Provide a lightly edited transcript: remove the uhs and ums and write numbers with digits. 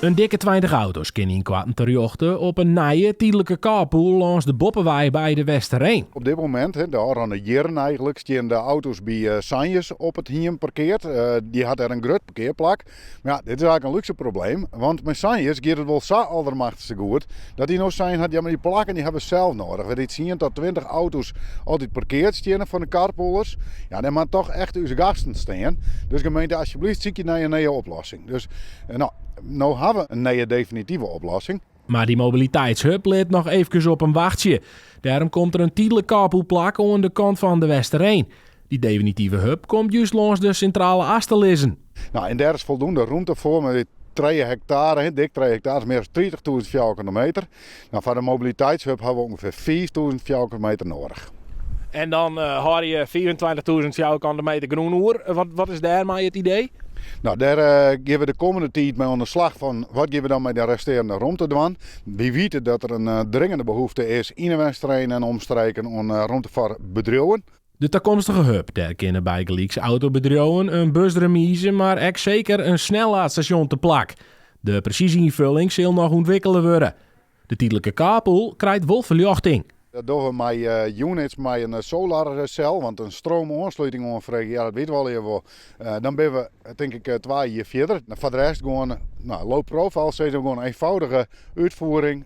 In dikke 20 auto's kinne ynkoarten terjochte op in nije tydlike carpool lâns de Boppewei by De Westereen. Op dit momint, de ôfrûne jierren eigentlik, stean de auto's by Sanjes op it hiem parkeard. Dy hat dêr in grut parkearplak. Mar ja, dit is eigentlik in lúkse probleem, want mei Sanjes giet it wol sa aldermachtichste goed dat hy no sein hat, ja mar dy plakken dy hawwe we sels nedich. Wêr dy tsien tot 20 auto's altyd parkeard steane fan de carpoolers, ja dêr moat toch echt ús gasten stean. Dus gemeente asjebleaft sykje nei in nije oplossing. Dus no, no hawwe we in nije definitive oplossing. Mar dy mobiliteitshub lit noch eefkes op him wachtsje. Dêrom komt der in tydlik carpoolplak oan de kant fan De Westereen. Dy definitive hub komt just lâns de Sintrale As te lizzen. Nou, en dêr is foldoende rûmte foar, mei 3 hektare, dik 3 hektare, mear as 30.000 fjouwerkante meter. Nou, foar de mobiliteitshub hawwe we ûngefear 5.000 fjouwerkante meter nedich. En dan hâlde je 25.000 fjouwerkante meter grûn oer. Wat is dêrmei it idee? Nou, dêr gean we de kommende tiid mei oan de slach fan wat gean we dan mei de restearjende romte dwaan. Wy witte dat der in dringende behoefte is yn de Westereen en omstreken oan romte foar bedriuwen. De takomstige hub, dêr kinne bygelyks autobedriuwen, in busremize, mar ek seker in snellaadstasjon te plak. De presize ynfulling sil noch ûntwikkele wurde. De tydlike carpool krijt wol ferljochting. Dat dogge we mei units mei in solarsel, want in stroomoansluting oanfreegje, ja dat wit we allegear wol. Dan binne we tink ik 2 jier fierder. Foar de rest gewoan, nou, low profile sizze we, gewoan in eenvoudige útfiering.